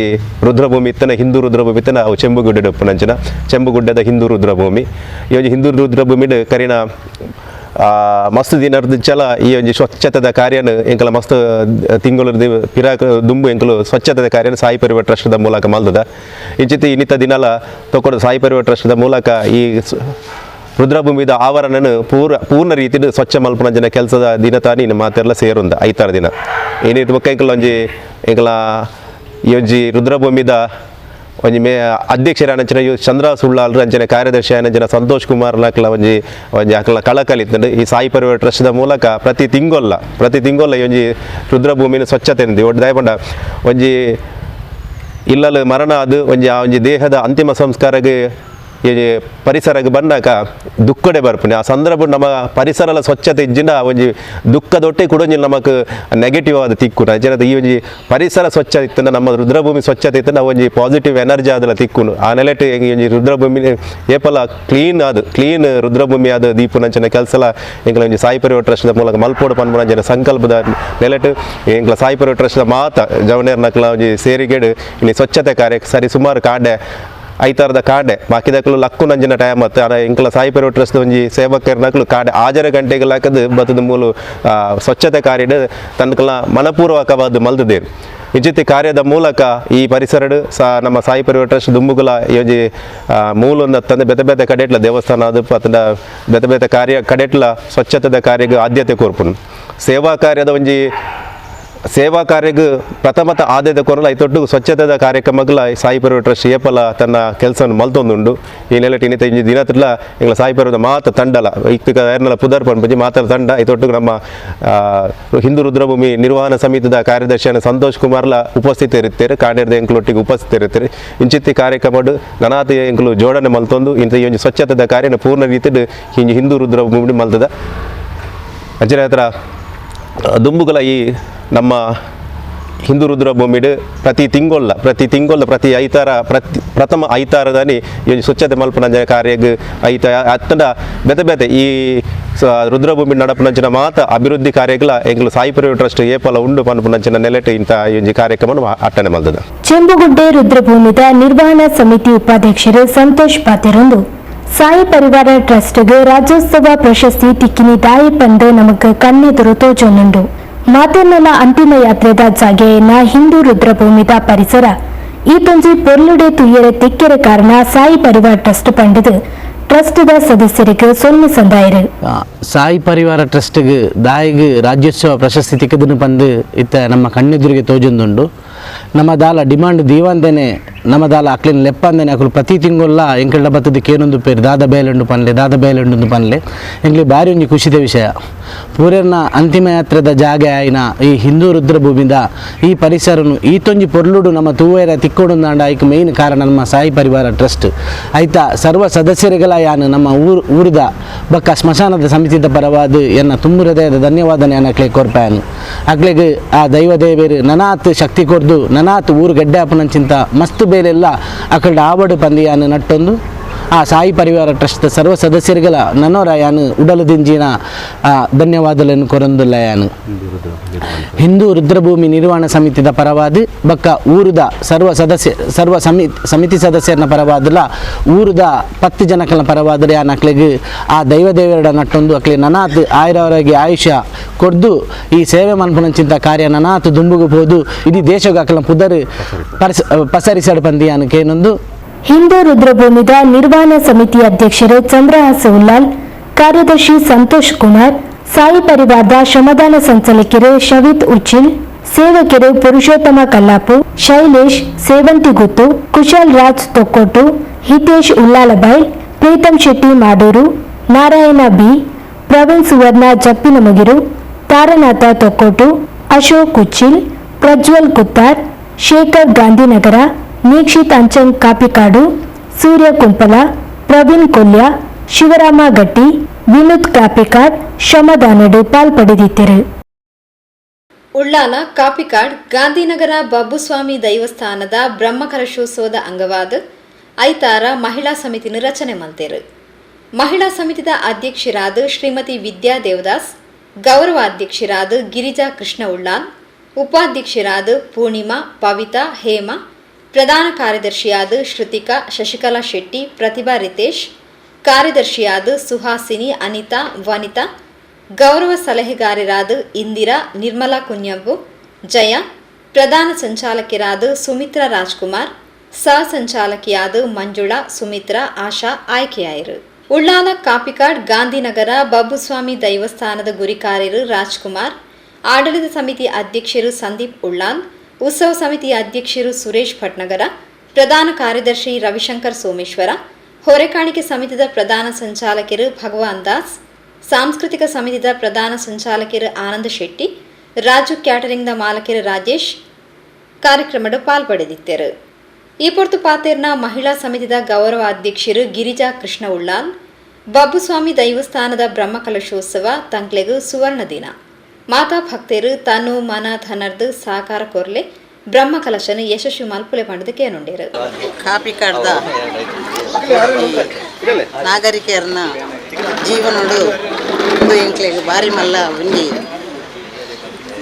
Speaker 8: ರುದ್ರಭೂಮಿ ಇತ್ತನ ಹಿಂದೂ ರುದ್ರಭೂಮಿ ಇತ್ತನ ಅವು ಚೆಂಬುಗುಡ್ಡೆ ಉಪ್ಪುನಂಚಿನ ಚೆಂಬುಗುಡ್ಡದ ಹಿಂದೂ ರುದ್ರಭೂಮಿ ಈ ಒಂಜಿ ಹಿಂದೂ ರುದ್ರಭೂಮಿಡ್ ಕರಿನ ಮಸ್ತ್ ದಿನರ್ದಿಂಚಲ ಈ ಒಂಜಿ ಸ್ವಚ್ಛತೆದ ಕಾರ್ಯನ ಎಂಕಲ ಮಸ್ತ್ ತಿಂಗಳು ಪಿರಾಕ ದುಂಬು ಎಂಕಲು ಸ್ವಚ್ಛತೆದ ಕಾರ್ಯನ ಸಾಯಿ ಪರಿವಾರ ಟ್ರಸ್ಟ್ದ ಮೂಲಕ ಮಲ್ದದ ಇಂಚಿತಿ ಇನ್ನಿತ ದಿನಲ ತೊಕೊಡು ಸಾಯಿ ಪರಿವಾರ ಟ್ರಸ್ಟ್ದ ಮೂಲಕ ಈ ರುದ್ರಭೂಮಿದ ಆವರಣನ ಪೂರ್ಣ ರೀತಿಯ ಸ್ವಚ್ಛ ಮಲ್ಪುನಂಚಿನ ಕೆಲಸದ ದಿನ ತಾನಿ ಮಾತೆಲ್ಲ ಸೇರುಂದ ಐತಾರ ದಿನ ಏನಿತ್ತು ಬೊಕ್ಕ ಎಂಕಲ ಒಂಜಿ ಎಂಕಲ ಈ ಒಂಜಿ ರುದ್ರಭೂಮಿದ ಒಂಜಿ ಮೇ ಅಧ್ಯಕ್ಷರ ಅಂಚಿನ ಚಂದ್ರ ಸುಳ್ಳಾಲ್ರು ಅಂಚಿನ ಕಾರ್ಯದರ್ಶಿ ಅಂಚಿನ ಸಂತೋಷ್ ಕುಮಾರ್ ಅಕ್ಲ ಒಂಜಿ ಒಂಜಿ ಅಕ್ಲ ಕಳಕಳಿ ಇತ್ತಂಡು ಈ ಸಾಯಿ ಪರಿವಾರ ಟ್ರಸ್ಟ್ದ ಮೂಲಕ ಪ್ರತಿ ತಿಂಗೊಲ್ಲ ಈ ಒಂಜಿ ರುದ್ರಭೂಮಿನ ಸ್ವಚ್ಛತೆ ಒಟ್ಟು ದಯಪಂಡ ಒಂಜಿ ಇಲ್ಲಲು ಮರಣ ಅದು ಒಂಜಿ ಆ ಒಂಜಿ ದೇಹದ ಅಂತಿಮ ಸಂಸ್ಕಾರಕ್ಕೆ ಈ ಪರಿಸರಕ್ಕೆ ಬಂದಾಗ ದುಃಖಡೆ ಬರ್ಪುನೆ ಆ ಸಂದರ್ಭ ನಮ್ಮ ಪರಿಸರ ಸ್ವಚ್ಛತೆ ಇಜ್ಜಿನ ಒಂಜಿ ದುಃಖದೊಟ್ಟೆ ಕೂಡ ಒಂಜಿ ನಮಕ್ ನೆಗೆಟಿವ್ ಆದ ತಿಕ್ಕುನ ಅಂಚನೆ ಈ ಒಂಜಿ ಪರಿಸರ ಸ್ವಚ್ಛ ಇತ್ತು ನಮ್ಮ ರುದ್ರಭೂಮಿ ಸ್ವಚ್ಛತೆ ಇತ್ತು ನಾವು ಒಂಜಿ ಪಾಸಿಟಿವ್ ಎನರ್ಜಿ ಆದಲ ತಿಕ್ಕುನು ಆ ನೆಲೆಟ್ ಈ ಒಂಜಿ ರುದ್ರಭೂಮಿ ಏಪಲ ಕ್ಲೀನ್ ಆದ ಕ್ಲೀನ್ ರುದ್ರಭೂಮಿ ಆದ ದೀಪುನಂಚಿನ ಕೆಲಸಲ ಎಂಕಲ ಒಂಜಿ ಸಾಯಿ ಪರಿವಾರ ಟ್ರಸ್ಟ್ದ ಮೂಲಕ ಮಲ್ಪೋಡು ಪನ್ಪುನಂಚಿನ ಸಂಕಲ್ಪದ ನೆಲೆಟ್ ಎಂಕಲ ಸಾಯಿ ಪರಿವಾರ ಟ್ರಸ್ಟ್ದ ಮಾತ ಜವನೇರ್ನಕ್ಲ ಒಂಜಿ ಸೇರಿಗೆಡು ಇನ್ನು ಸ್ವಚ್ಛತೆ ಕಾರ್ಯ ಸರಿ ಸುಮಾರು ಕಾಂಡೆ ಐತಾರದ ಕಾಂಡೆ ಬಾಕಿದಕ್ಲು ಲಕ್ಕು ನಂಜಿನ ಟೈಮ್ ಮತ್ತು ಆಡ ಎಂಕಲ ಸಾಯಿ ಪರಿವಾರ ಟ್ರಸ್ಟ್ ಒಂಜಿ ಸೇವಕರ್ನಕ್ಲು ಕಾಂಡೆ ಆಜರ ಗಂಟೆಗೆ ಲಾಕದು ಬತ್ತದ ಮೂಲು ಸ್ವಚ್ಛತೆ ಕಾರ್ಯಡ್ ತನ್ಕಲ ಮನಪೂರ್ವಕವಾದ ಮಲ್ದದೇರು ಇಂಚಿತ್ತಿ ಕಾರ್ಯದ ಮೂಲಕ ಈ ಪರಿಸರಡು ಸಾ ನಮ್ಮ ಸಾಯಿ ಪರಿವಾರ ಟ್ರಸ್ಟ್ ದುಂಬುಗುಲ ಈ ಒಂಜಿ ಮೂಲೊಂದು ತಂದೆ ಬೇತೆ ಬೇತೆ ಕಡೆಟ್ಲ ದೇವಸ್ಥಾನ ಅದು ಅತ್ತಂಡ ಬೇತೆ ಬೇತೆ ಕಾರ್ಯ ಕಡೆಟ್ಲ ಸ್ವಚ್ಛತೆದ ಕಾರ್ಯಕ್ಕೆ ಆದ್ಯತೆ ಕೊರ್ಪುನು ಸೇವಾ ಕಾರ್ಯದ ಒಂಜಿ ಸೇವಾ ಕಾರ್ಯಗ್ ಪ್ರಥಮತ ಆದ್ಯತೆ ಕೊರಲ ಐತೊಟ್ಟು ಸ್ವಚ್ಛತೆದ ಕಾರ್ಯಕ್ರಮಗಳ ಸಾಯಿ ಪರಿವಾರ ಟ್ರಸ್ಟ್ ಏಪಲ ತನ್ನ ಕೆಲಸವನ್ನು ಮಲ್ತೊಂದುಂಡು. ಈ ನೆಲೆಟ್ ಇನ್ನಿತ ಇಂಜಿ ದಿನತಿರ್ಲ ಎಂಗ್ಲ ಸಾಯಿ ಪರಿವಾರದ ಮಾತ ತಂಡಲ ಇತ್ತಿಕ ಏರ್ನಲ ಪುದರ್ ಪನ್ಪುಜಿ ಮಾತ ತಂಡ ಐತೊಟ್ಟು ನಮ್ಮ ಹಿಂದೂ ರುದ್ರಭೂಮಿ ನಿರ್ವಹಣಾ ಸಮಿತಿದ ಕಾರ್ಯದರ್ಶಿಯನ್ನು ಸಂತೋಷ್ ಕುಮಾರ್ಲ ಉಪಸ್ಥಿತರಿರ್ತಾರೆ, ಕಾಡೇರ್ದ ಎಂಕ್ಲೊಟ್ಟಿಗೆ ಉಪಸ್ಥಿತರಿರ್ತಾರೆ. ಇಂಚಿತ್ತಿ ಕಾರ್ಯಕ್ರಮಡು ನನಾತ ಎಂಕ್ಲು ಜೋಡಣೆ ಮಲ್ತೊಂದು ಇಂಥ ಈ ಒಂಜಿ ಸ್ವಚ್ಛತೆದ ಕಾರ್ಯನ ಪೂರ್ಣ ರೀತಿಡ್ ಇಂಜಿ ಹಿಂದೂ ರುದ್ರಭೂಮಿ ಮಲ್ತದ. ಅಂಚನೆ ಹತ್ರ ದುಂಬುಗಳ ಈ ನಮ್ಮ ಹಿಂದೂ ರುದ್ರಭೂಮಿಡು ಪ್ರತಿ ತಿಂಗೊಳ್ಳ ಪ್ರತಿ ಐತಾರ ಪ್ರಥಮ ಐತಾರದಾನಿ ಈ ಸ್ವಚ್ಛತೆ ಮಲ್ಪನಂಚಿನ ಕಾರ್ಯಗ್ ಐತ ಅತ್ತಂಡ ಬೇತೆ ಬೇತೆ ಈ ರುದ್ರಭೂಮಿ ನಡಪನಂಚಿನ ಮಾತ ಅಭಿವೃದ್ಧಿ ಕಾರ್ಯಗಳ ಎಂಗ್ಲು ಸಾಯಿ ಪರಿವಾರ ಟ್ರಸ್ಟ್ ಏಪಲ ಉಂಡು ಪನ್ಪುನಂಚಿನ ನೆಲೆಟ್ ಇಂಥ ಈ ಒಂಜಿ ಕಾರ್ಯಕ್ರಮ ಅಟ್ಟಣೆ ಮಲ್ತದ.
Speaker 7: ಚೆಂಬುಗುಡ್ಡೆ ರುದ್ರಭೂಮಿದ ನಿರ್ವಹಣಾ ಸಮಿತಿ ಉಪಾಧ್ಯಕ್ಷರು ಸಂತೋಷ್ ಪಾತೆರೊಂದು ಸಾಯಿ ಪರಿವಾರ ಟ್ರಸ್ಟ್ಗೆ ರಾಜ್ಯೋತ್ಸವ ಪ್ರಶಸ್ತಿ ತಿಕ್ಕಿನಿ ದಾಯಿ ಪಂದು ನಮಕ್ ಕಣ್ಣೆದುರು ತೋಜೊನ್ನುಂಡು. ಮಾತೆನ್ನಲ ಅಂತಿಮ ಯಾತ್ರೆದ ಜಾಗೆಯನ್ನ ಹಿಂದೂ ರುದ್ರಭೂಮಿದ ಪರಿಸರ ಈ ತೊಂಜಿ ಪೊರ್ಲುಡೆ ತುಯ್ಯರೆ ತಿಕ್ಕೆರೆ ಕಾರಣ ಸಾಯಿ ಪರಿವಾರ ಟ್ರಸ್ಟ್ ಪಂಡಿದು ಟ್ರಸ್ಟ್ದ ಸದಸ್ಯರಿಗೆ ಸೊನ್ನೆ ಸಂದಾಯರು.
Speaker 9: ಸಾಯಿ ಪರಿವಾರ ಟ್ರಸ್ಟ್ಗೆ ದಾಯಿಗೆ ರಾಜ್ಯೋತ್ಸವ ಪ್ರಶಸ್ತಿ ತಿಕ್ಕದನ್ನು ಪಂದು ಇತ್ತ ನಮ್ಮ ಕಣ್ಣೆದುರಿಗೆ ತೋಜೊಂದುಂಡು. ನಮ್ಮ ದಾಲ ಡಿಮಾಂಡ್ ದೀವಂದೇನೆ ನಮ್ಮ ದಾಲ ಅಕ್ಲಿನ ಲೆಪ್ಪಂದೇನೆ ಅಕಲು ಪ್ರತಿ ತಿಂಗೊಲ್ಲ ಎಂಕಲ್ಡ ಬತ್ತದಕ್ಕೆ ಏನೊಂದು ಪೇರು ದಾದ ಬೇಲುಂಡು ಪನ್ಲೆ ದಾದ ಬೇಲುಂಡು ಪನ್ಲೆ ಎಂಕ್ಲಿ ಭಾರಿ ಒಂಜಿ ಖುಷಿದ ವಿಷಯ. ಪೂರೆರ್ನ ಅಂತಿಮ ಯಾತ್ರೆದ ಜಾಗೆ ಆಯಿನ ಈ ಹಿಂದೂ ರುದ್ರಭೂಮಿದ ಈ ಪರಿಸರನು ಈ ತೊಂಜಿ ಪೊರ್ಲುಡು ನಮ್ಮ ತೂವೇರ ತಿಕ್ಕೋಡುಂದಾಂಡ ಐಕ್ ಮೇಯ್ನ್ ಕಾರಣ ನಮ್ಮ ಸಾಯಿ ಪರಿವಾರ ಟ್ರಸ್ಟ್. ಆಯ್ತಾ ಸರ್ವ ಸದಸ್ಯರಿಗೆಲ್ಲ ಯಾನು ನಮ್ಮ ಊರುದ ಬಕ್ಕ ಸ್ಮಶಾನದ ಸಮಿತಿದ ಪರವಾದ ಎನ್ನ ತುಂಬು ಹೃದಯದ ಧನ್ಯವಾದನೆ ಅಕ್ಲೆ ಕೊರ್ಪಾಯನು. ಅಕ್ಲೆಗೆ ಆ ದೈವ ದೇವೇರು ನನಾತ್ ಶಕ್ತಿ ಕೊರ್ದು ನನಾತ್ ಊರು ಗಡ್ಡೆ ಅಪ್ಪನಂಚಿಂತ ಮಸ್ತ್ ಬೇಲೆಲ್ಲ ಅಕಲ್ಡ ಆವಡು ಪಂದಿಯಾನು ನಟ್ಟೊಂದು ಆ ಸಾಯಿ ಪರಿವಾರ ಟ್ರಸ್ಟ್ ಸರ್ವ ಸದಸ್ಯರಿಗೆಲ್ಲ ನನ್ನೋರ ಯಾನು ಉಡಲು ದಿಂಜಿನ ಧನ್ಯವಾದಗಳನ್ನು ಕೊರಂದುಲ್ಲ. ಯಾನು ಹಿಂದೂ ರುದ್ರಭೂಮಿ ನಿರ್ವಹಣಾ ಸಮಿತಿದ ಪರವಾದ ಬಕ್ಕ ಊರುದ ಸರ್ವ ಸದಸ್ಯ ಸರ್ವ ಸಮಿತಿ ಸದಸ್ಯರನ್ನ ಪರವಾದಲ ಊರುದ 10 ಜನಕಲ ಪರವಾದರೆ ಯಾನ್ ಅಕ್ಲೆಗ್ ಆ ದೈವ ದೇವರಡ ನಟ್ಟೊಂದು ಅಕ್ಲೆ ನನಾತ್ ಆಯುರವರೆಗೆ ಆಯುಷ್ಯ ಕೊರ್ದು ಈ ಸೇವೆ ಮನ್ಪುನಂಚಿಂತ ಕಾರ್ಯ ನನಾತ್ ದುಂಬುಗು ಪೋದು ಇಡೀ ದೇಶಗ್ ಅಕ್ಲ ಪುದರ್ ಪಸರಿಸಡ್ ಪಂದಿ ಯಾನು ಕೇನೊಂದು.
Speaker 7: ಹಿಂದೂ ರುದ್ರಭೂಮಿದ ನಿರ್ವಹಣಾ ಸಮಿತಿ ಅಧ್ಯಕ್ಷರು ಚಂದ್ರಹಾಸ ಉಲ್ಲಾಲ್, ಕಾರ್ಯದರ್ಶಿ ಸಂತೋಷ್ ಕುಮಾರ್, ಸಾಯಿ ಪರಿವಾರದ ಶ್ರಮದಾನ ಸಂಚಾಲಕರು ಶವಿತ್ ಉಚ್ಚಿಲ್, ಸೇವಕರು ಪುರುಷೋತ್ತಮ ಕಲ್ಲಾಪು, ಶೈಲೇಶ್ ಸೇವಂತಿಗುತ್ತು, ಕುಶಾಲ್ ರಾಜ್ ತೊಕ್ಕೊಟ್ಟು, ಹಿತೇಶ್ ಉಲ್ಲಾಲಬೈಲ್, ಪ್ರೀತಂ ಶೆಟ್ಟಿ ಮಾಡೂರು, ನಾರಾಯಣ ಬಿ, ಪ್ರವೀಣ್ ಸುವರ್ಣ ಜಪ್ಪಿನಮುಗಿರು, ತಾರನಾಥ ತೊಕ್ಕೊಟ್ಟು, ಅಶೋಕ್ ಉಚ್ಚಿಲ್, ಪ್ರಜ್ವಲ್ ಕುತ್ತಾರ್, ಶೇಖರ್ ಗಾಂಧಿನಗರ, ನೀಕ್ಷಿತ್ ಅಂಚನ್ ಕಾಪಿಕಾಡು, ಸೂರ್ಯ ಕುಂಪಲ, ಪ್ರವೀಣ್ ಕೊಲ್ಯ, ಶಿವರಾಮ ಗಟ್ಟಿ, ವಿನೋದ್ ಕಾಪಿಕಾಡ್ ಶ್ರಮದಾನಡು ಪಾಲ್ಪಡೆದಿದ್ದರು.
Speaker 2: ಉಳ್ಳಾಲ ಕಾಪಿಕಾಡ್ ಗಾಂಧಿನಗರ ಬಬ್ಬುಸ್ವಾಮಿ ದೈವಸ್ಥಾನದ ಬ್ರಹ್ಮಕಲಶೋತ್ಸವದ ಅಂಗವಾದ ಐತಾರ ಮಹಿಳಾ ಸಮಿತಿನ ರಚನೆ ಮಲ್ತೇರು. ಮಹಿಳಾ ಸಮಿತಿದ ಅಧ್ಯಕ್ಷರಾದ ಶ್ರೀಮತಿ ವಿದ್ಯಾ ದೇವದಾಸ್, ಗೌರವಾಧ್ಯಕ್ಷರಾದ ಗಿರಿಜಾ ಕೃಷ್ಣ ಉಳ್ಳಾಲ್, ಉಪಾಧ್ಯಕ್ಷರಾದ ಪೂರ್ಣಿಮಾ, ಪವಿತಾ, ಹೇಮಾ, ಪ್ರಧಾನ ಕಾರ್ಯದರ್ಶಿಯಾದ ಶ್ರುತಿಕಾ, ಶಶಿಕಲಾ ಶೆಟ್ಟಿ, ಪ್ರತಿಭಾ ರಿತೇಶ್, ಕಾರ್ಯದರ್ಶಿಯಾದ ಸುಹಾಸಿನಿ, ಅನಿತಾ, ವನಿತಾ, ಗೌರವ ಸಲಹೆಗಾರರಾದ ಇಂದಿರಾ, ನಿರ್ಮಲಾ ಕುನ್ಯಬ್ಬು, ಜಯ, ಪ್ರಧಾನ ಸಂಚಾಲಕಿಯರಾದ ಸುಮಿತ್ರಾ ರಾಜ್ಕುಮಾರ್, ಸಹ ಸಂಚಾಲಕಿಯಾದ ಮಂಜುಳಾ, ಸುಮಿತ್ರಾ, ಆಶಾ ಆಯ್ಕೆಯಾಯರು. ಉಳ್ಳಾಲ ಕಾಪಿಕಾಡ್ ಗಾಂಧಿನಗರ ಬಬ್ಬುಸ್ವಾಮಿ ದೈವಸ್ಥಾನದ ಗುರಿಕಾರ್ಯರು ರಾಜ್ಕುಮಾರ್, ಆಡಳಿತ ಸಮಿತಿ ಅಧ್ಯಕ್ಷರು ಸಂದೀಪ್ ಉಳ್ಳಾಲ್, ಉತ್ಸವ ಸಮಿತಿಯ ಅಧ್ಯಕ್ಷರು ಸುರೇಶ್ ಭಟ್ನಗರ, ಪ್ರಧಾನ ಕಾರ್ಯದರ್ಶಿ ರವಿಶಂಕರ್ ಸೋಮೇಶ್ವರ, ಹೊರೆಕಾಣಿಕೆ ಸಮಿತಿದ ಪ್ರಧಾನ ಸಂಚಾಲಕರು ಭಗವಾನ್ ದಾಸ್, ಸಾಂಸ್ಕೃತಿಕ ಸಮಿತಿದ ಪ್ರಧಾನ ಸಂಚಾಲಕರು ಆನಂದ ಶೆಟ್ಟಿ, ರಾಜು ಕ್ಯಾಟರಿಂಗ್ದ ಮಾಲಕರು ರಾಜೇಶ್ ಕಾರ್ಯಕ್ರಮದ ಪಾಲ್ಪಡೆದಿದ್ದರು. ಈ ಪೊರ್ತು ಪಾತೇರ್ನ ಮಹಿಳಾ ಸಮಿತಿದ ಗೌರವ ಅಧ್ಯಕ್ಷರು ಗಿರಿಜಾ ಕೃಷ್ಣ ಉಳ್ಳಾಲ್, ಬಬ್ಬುಸ್ವಾಮಿ ದೈವಸ್ಥಾನದ ಬ್ರಹ್ಮಕಲಶೋತ್ಸವ ತಂಕ್ಲೆಗು ಸುವರ್ಣ ದಿನ, ಮಾತಾ ಭಕ್ತರು ತನು ಮನ ಧನರ್ದು ಸಾಕಾರ ಕೊರ್ಲೆ ಬ್ರಹ್ಮಕಲಶನ ಯಶಸ್ವಿ ಮಲ್ಪುಲೆ ಪಂಡದ ಕೇನುಂಡೇರು.
Speaker 10: ಕಾಪಿಕಾಡ್ದ ನಾಗರಿಕರನ್ನ ಜೀವನಡು ಒಂದು ಎಂಕ್ಲೆಗ್ ಬಾರಿ ಮಲ್ಲ ಒಂಜಿ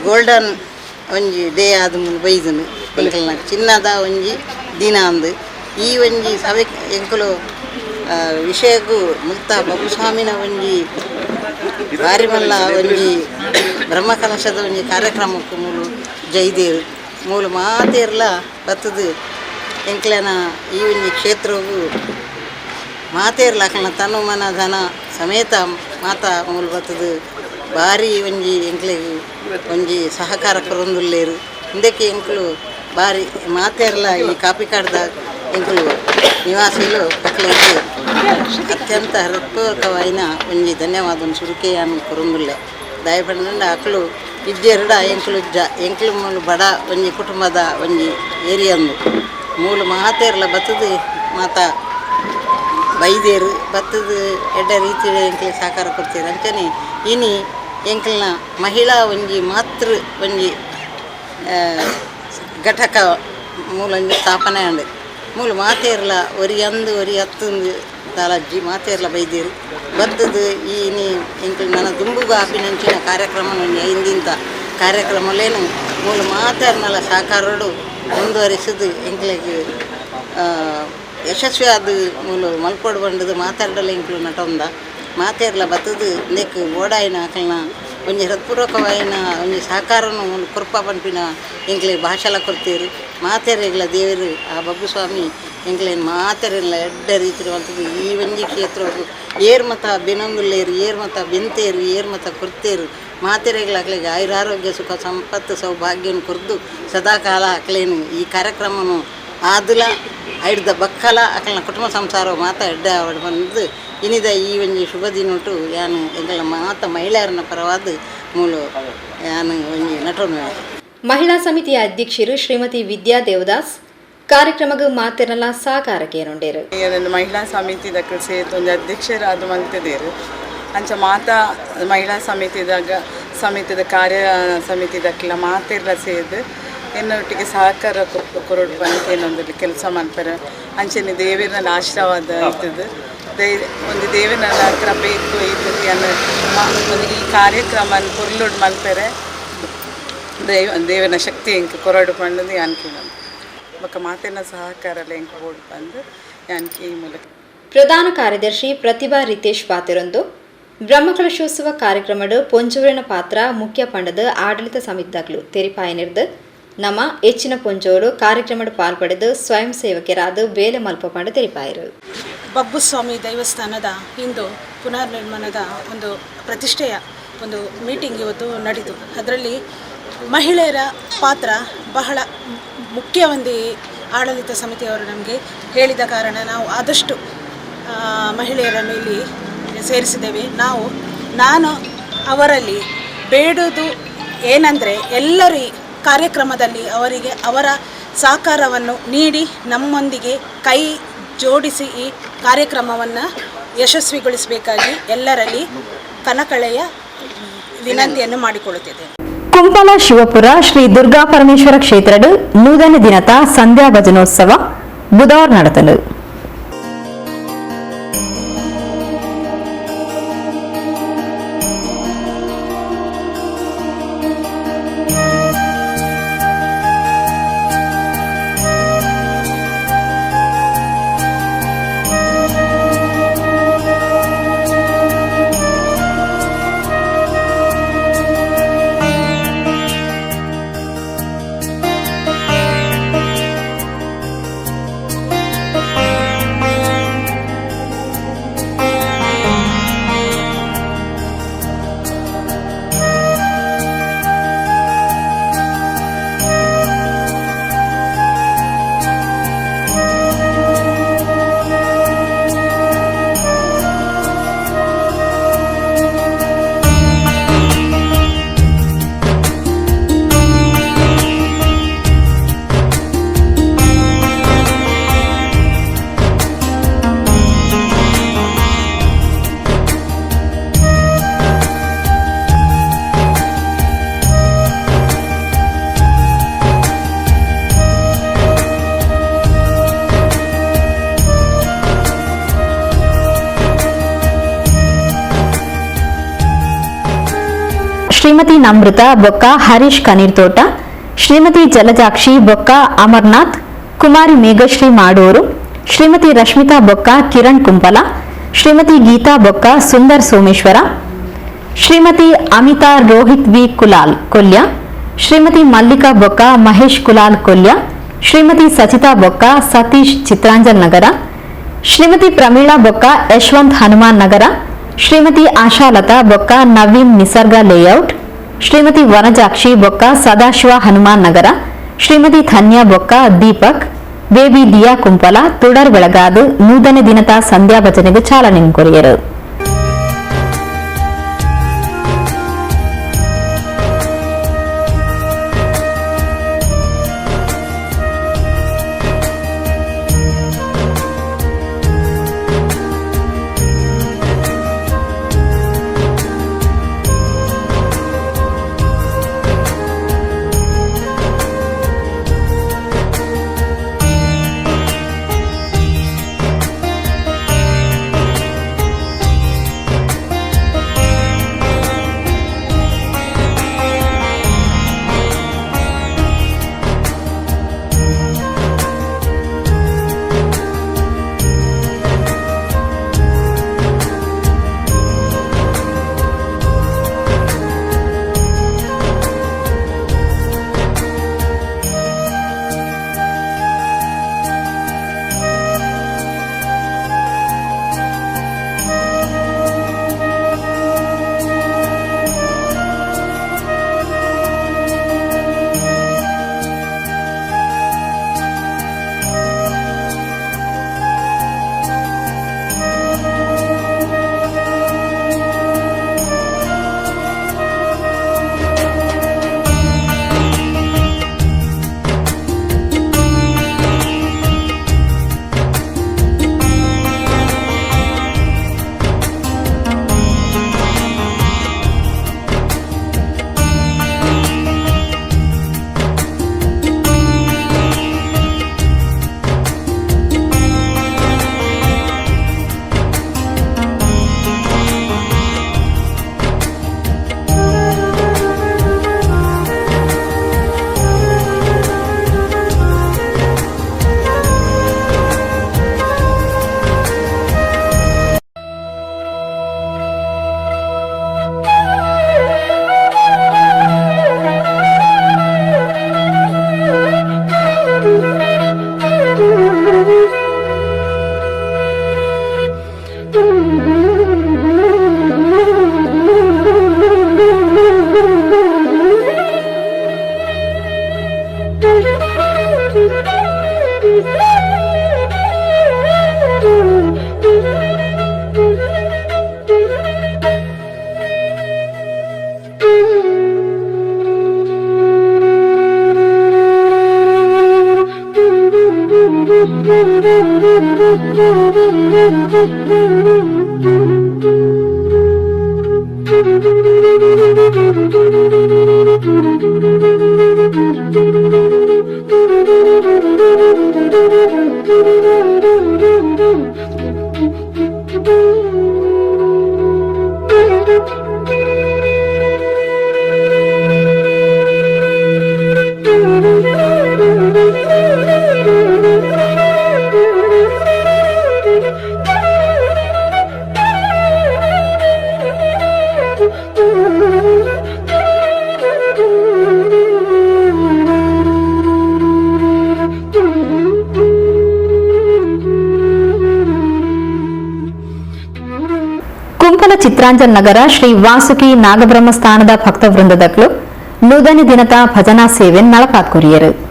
Speaker 10: ಗೋಲ್ಡನ್ ಒಂಜಿ ಡೇ ಆದ ಬೈದನು ಎಂಕಲ್ನ ಚಿನ್ನದ ಒಂಜಿ ದಿನ ಅಂದು ಈ ಒಂಜಿ ಸವೆ ಎಂಕುಲು ವಿಷಯಕ್ಕೂ ಮುಲ್ತ ಬಬ್ಬುಸ್ವಾಮಿನ ಒಂಜಿ ಬಾರಿ ಮಲ್ಲ ಒಂಜಿ ಬ್ರಹ್ಮಕಲಶದ ಒಂಜಿ ಕಾರ್ಯಕ್ರಮಕ್ಕೂ ಮೂಲು ಜೈದೇರು ಮೂಲು ಮಾತೇರ್ಲ ಬತ್ತದು ಎಂಕ್ಲೆನ ಈ ಒಂಜಿ ಕ್ಷೇತ್ರವು ಮಾತೇರ್ಲ ಅಕಲ್ನ ತನು ಮನ ಧನ ಸಮೇತ ಮಾತಾ ಮೂಲು ಬತ್ತದು ಭಾರಿ ಒಂಜಿ ಎಂಕ್ಲೆಗ್ ಒಂಜಿ ಸಹಕಾರ ಕೊರೊಂದುಲ್ಲೇರು ಇಂದಕ್ಕೆ ಎಂಕುಲು ಭಾರಿ ಮಾತೆರ್ಲ ಈ ಕಾಪಿಕಾಡ್ದ ಎಂಕುಲು ನಿವಾಸಿಲು ಅಕ್ಲೆಗ್ ಅತ್ಯಂತ ಹೃತ್ಪೂರ್ವಕವಾಯಿನ ಒಂಜಿ ಧನ್ಯವಾದ ಸುರುಕೆಯಾನ್ ಕೊರೊಂದುಲ್ಲೆ ದಯಪಂಡ ಅಕ್ಲು ಇಜ್ಜೆರಡ ಎಂಕುಲು ಜ ಎಂಕುಲು ಮೂಲು ಬಡ ಒಂಜಿ ಕುಟುಂಬದ ಒಂಜಿ ಏರಿಯಂದು ಮೂಲು ಮಾತೆರ್ಲ ಬತ್ತದು ಮಾತ ಬೈದೇರು ಬತ್ತದು ಎಡ್ಡ ರೀತಿಯ ಎಂಕ್ಲೆ ಸಹಕಾರ ಕೊಡ್ತೀರ ಅಂಚನೆ ಇನಿ ಎಂಕಲ್ನ ಮಹಿಳಾ ಒಂಜಿ ಮಾತೃ ಒಂಜಿ ಘಟಕ ಮೂಲೊಂಜಿ ಸ್ಥಾಪನೆ ಆಂಡ್ ಮೂಲು ಮಾತೇರ್ಲ ಒರಿ ಅಂದು ಒರಿ ಹತ್ತೊಂದು ದಾಲಜ್ಜಿ ಮಾತೇರ್ಲ ಬೈದೇರು ಬತ್ತದು ಈ ಇನಿ ಎಂಕಲ್ ನನ್ನ ದುಂಬುಗು ಆಪಿನಂಚಿನ ಕಾರ್ಯಕ್ರಮ ಒಂಜಿ ಐದಿಂತ ಕಾರ್ಯಕ್ರಮಲೇನು ಮೂಲು ಮಾತೇರ್ನಲ ಸಹಕಾರೋಡು ಮುಂದುವರಿಸಿದು ಎಂಕ್ಲೆಗ್ ಯಶಸ್ವಿಯಾದ ಮೂಲು ಮಲ್ಪೊಡು ಬಂಡದು ಮಾತಾಡಲ ಎಂಕ್ಲು ನಟೊಂದ ಮಾತೇರ್ಲ ಬತ್ತದು ನೆಕ್ ಓಡಾಯಿನ ಅಕಲ್ನ ಒಂಜಿ ಹೃತ್ಪೂರ್ವಕವಾಯಿನ ಒಂಜಿ ಸಹಕಾರನು ಮೂಲು ಕೃಪ ಪನ್ಪಿನ ಎಂಕ್ಲೆ ಭಾಷೆಲ ಕೊಡ್ತೀರು ಮಾತೇರೆಗ್ಲ ದೇವರು ಆ ಬಬ್ಬುಸ್ವಾಮಿ ಎಂಕ್ಲೇನು ಮಾತೆರೆಲ್ಲ ಎಡ್ಡ ರೀತಿ ಮಲ್ತದು ಈ ಒಂಜಿ ಕ್ಷೇತ್ರವು ಏರ್ ಮತ ಬೆನೊಂದುಲ್ಲೇರು ಏರ್ ಮತ ಬೆಂತೇರು ಏರ್ ಮತ ಕೊರ್ತೇರು ಮಾತೆರೆಗ್ಲ ಅಕ್ಲೆಗ್ ಆಯುರಾರೋಗ್ಯ ಸುಖ ಸಂಪತ್ತು ಸೌಭಾಗ್ಯನ ಕೊರ್ದು ಸದಾಕಾಲ ಅಕ್ಲೇನು ಈ ಕಾರ್ಯಕ್ರಮನು ಆದುಲ ಐಡ್ದ ಬಕ್ಕಲ ಅಕಲ್ನ ಕುಟುಂಬ ಸಂಸಾರ ಮಾತ ಎಡ್ಡ ಬಂದು ಇನಿದ ಈ ಒಂಜಿ ಶುಭ ದಿನೊಟು ಯಾನು ಎಂಕಲ್ನ ಮಾತ ಮಹಿಳೆಯರನ್ನ ಪರವಾದ ಮೂಲು ಯಾನು ಒಂಜಿ ನಟನು.
Speaker 2: ಮಹಿಳಾ ಸಮಿತಿಯ ಅಧ್ಯಕ್ಷರು ಶ್ರೀಮತಿ ವಿದ್ಯಾ ದೇವದಾಸ್ ಕಾರ್ಯಕ್ರಮಕ್ಕೆ ಮಾತೆರಲ್ಲ ಸಹಕಾರಕ್ಕೇನುಂಡೇರು.
Speaker 11: ಮಹಿಳಾ ಸಮಿತಿದ ಸೇತು ಒಂದು ಅಧ್ಯಕ್ಷರಾದ ಮಲ್ತದೇರು ಅಂಚ ಮಾತಾ ಮಹಿಳಾ ಸಮಿತಿದಾಗ ಸಮಿತಿದ ಕಾರ್ಯ ಸಮಿತಿದಕ್ಲ ಮಾತೆರ್ಲ ಸೇದು ಎನ್ನೊಟ್ಟಿಗೆ ಸಹಕಾರ ಕೊರಡು ಬಂದು ಏನೊಂದು ಕೆಲಸ ಮಾಡ್ತಾರೆ ಅಂಚನೆ ದೇವರನ್ನ ಆಶೀರ್ವಾದ ಇರ್ತದೆ ಒಂದು ದೇವರನ್ನ ಕೃಪೆ ಇತ್ತು ಇರ್ತದೆ ಒಂದು ಈ ಕಾರ್ಯಕ್ರಮ ಪೊರ್ಲುಡ್ ಮಲ್ಪೆರೆ ದೇವನ ಶಕ್ತಿ ಎಂಕ್ ಕೊರಡು ಪಂಡದು ಯಾನ್ಕೆ ಬೊಕ್ಕ ಮಾತೆನ ಸಹಕಾರ ಎಂಕ್ ಬೋಡು ಬಂದು ಯಾನ್ಕೆ ಈ ಮೂಲಕ.
Speaker 2: ಪ್ರಧಾನ ಕಾರ್ಯದರ್ಶಿ ಪ್ರತಿಭಾ ರಿತೇಶ್ ಪಾತಿರೊಂದು ಬ್ರಹ್ಮಕಲಶೋತ್ಸವ ಕಾರ್ಯಕ್ರಮದ ಪೊಂಜೋರಿನ ಪಾತ್ರ ಮುಖ್ಯ ಪಂಡದ ಆಡಳಿತ ಸಮಿತಿದಾಗಲು ತೆರಿಪಾಯನಿರ್ದು ನಮ್ಮ ಹೆಚ್ಚಿನ ಪೊಂಜೋರು ಕಾರ್ಯಕ್ರಮದ ಪಾಲ್ಪಡೆದು ಸ್ವಯಂ ಸೇವಕರಾದ ಬೇಲೆ ಮಲ್ಪ ಪಂಡ ತೆರಿಪಾಯರು.
Speaker 12: ಬಬ್ಬುಸ್ವಾಮಿ ದೇವಸ್ಥಾನದ ಇಂದು ಪುನರ್ನಿರ್ಮಾಣದ ಒಂದು ಪ್ರತಿಷ್ಠೆಯ ಒಂದು ಮೀಟಿಂಗ್ ಇವತ್ತು ನಡೆಯಿತು. ಅದರಲ್ಲಿ ಮಹಿಳೆಯರ ಪಾತ್ರ ಬಹಳ ಮುಖ್ಯವೆಂದು ಆಡಳಿತ ಸಮಿತಿಯವರು ನಮಗೆ ಹೇಳಿದ ಕಾರಣ ನಾವು ಆದಷ್ಟು ಮಹಿಳೆಯರನ್ನು ಇಲ್ಲಿ ಸೇರಿಸಿದ್ದೇವೆ. ನಾನು ಅವರಲ್ಲಿ ಬೇಡೋದು ಏನಂದರೆ ಎಲ್ಲರೂ ಕಾರ್ಯಕ್ರಮದಲ್ಲಿ ಅವರಿಗೆ ಅವರ ಸಹಕಾರವನ್ನು ನೀಡಿ ನಮ್ಮೊಂದಿಗೆ ಕೈ ಜೋಡಿಸಿ ಈ ಕಾರ್ಯಕ್ರಮವನ್ನು ಯಶಸ್ವಿಗೊಳಿಸಬೇಕಾಗಿ ಎಲ್ಲರಲ್ಲಿ ಕನಕಳೆಯ ವಿನಂತಿಯನ್ನು ಮಾಡಿಕೊಳ್ಳುತ್ತಿದ್ದೇನೆ.
Speaker 2: ಕುಂಪಲ ಶಿವಪುರ ಶ್ರೀ ದುರ್ಗಾ ಪರಮೇಶ್ವರ ಕ್ಷೇತ್ರದ ನೂತನ ದಿನದ ಸಂಧ್ಯಾ ಭಜನೋತ್ಸವ ಬುಧವಾರ ನಡೆದನು. ಶ್ರೀಮತಿ ನಮೃತ ಬೊಕ್ಕ ಹರೀಶ್ ಕನೀರ್ತೋಟ, ಶ್ರೀಮತಿ ಜಲಜಾಕ್ಷಿ ಬೊಕ್ಕ ಅಮರ್ನಾಥ್, ಕುಮಾರಿ ಮೇಘಶ್ರೀ ಮಾಡೂರು, ಶ್ರೀಮತಿ ರಶ್ಮಿತಾ ಬೊಕ್ಕ ಕಿರಣ್ ಕುಂಪಲ, ಶ್ರೀಮತಿ ಗೀತಾ ಬೊಕ್ಕ ಸುಂದರ್ ಸೋಮೇಶ್ವರ, ಶ್ರೀಮತಿ ಅಮಿತಾ ರೋಹಿತ್ ವಿ ಕುಲಾಲ್ ಕೊಲ್ಯ, ಶ್ರೀಮತಿ ಮಲ್ಲಿಕಾ ಬೊಕ್ಕ ಮಹೇಶ್ ಕುಲಾಲ್ ಕೊಲ್ಯ, ಶ್ರೀಮತಿ ಸಚಿತಾ ಬೊಕ್ಕ ಸತೀಶ್ ಚಿತ್ರಾಂಜಲ್ ನಗರ, ಶ್ರೀಮತಿ ಪ್ರಮೀಳಾ ಬೊಕ್ಕ ಯಶವಂತ್ ಹನುಮಾನ್ ನಗರ, Shrimati Ashalatha ಬೊಕ್ಕ ನವೀನ್ ನಿಸರ್ಗ ಲೇಔಟ್, ಶ್ರೀಮತಿ ವನಜಾಕ್ಷಿ ಬೊಕ್ಕ ಸದಾಶಿವ ಹನುಮಾನ್ ನಗರ, ಶ್ರೀಮತಿ ಧನ್ಯ ಬೊಕ್ಕ ದೀಪಕ್, ಬೇಬಿ ದಿಯಾ ಕುಂಪಲ ತುಡರ್ ಬೆಳಗಾದು ನೂತನ ದಿನದ ಸಂಧ್ಯಾ ಭಜನೆಗೆ ಚಾಲನೆ ಕೊರಿಯರು. ಕುಂಪಲ ಚಿತ್ರಾಂಜನ್ ನಗರ ಶ್ರೀ ವಾಸುಕಿ ನಾಗಬ್ರಹ್ಮಸ್ಥಾನದ ಭಕ್ತವೃಂದದಕ್ಲು ನೂತನ ದಿನದ ಭಜನಾ ಸೇವೆ ನಳಪಾತ್ಕೊರಿಯರು.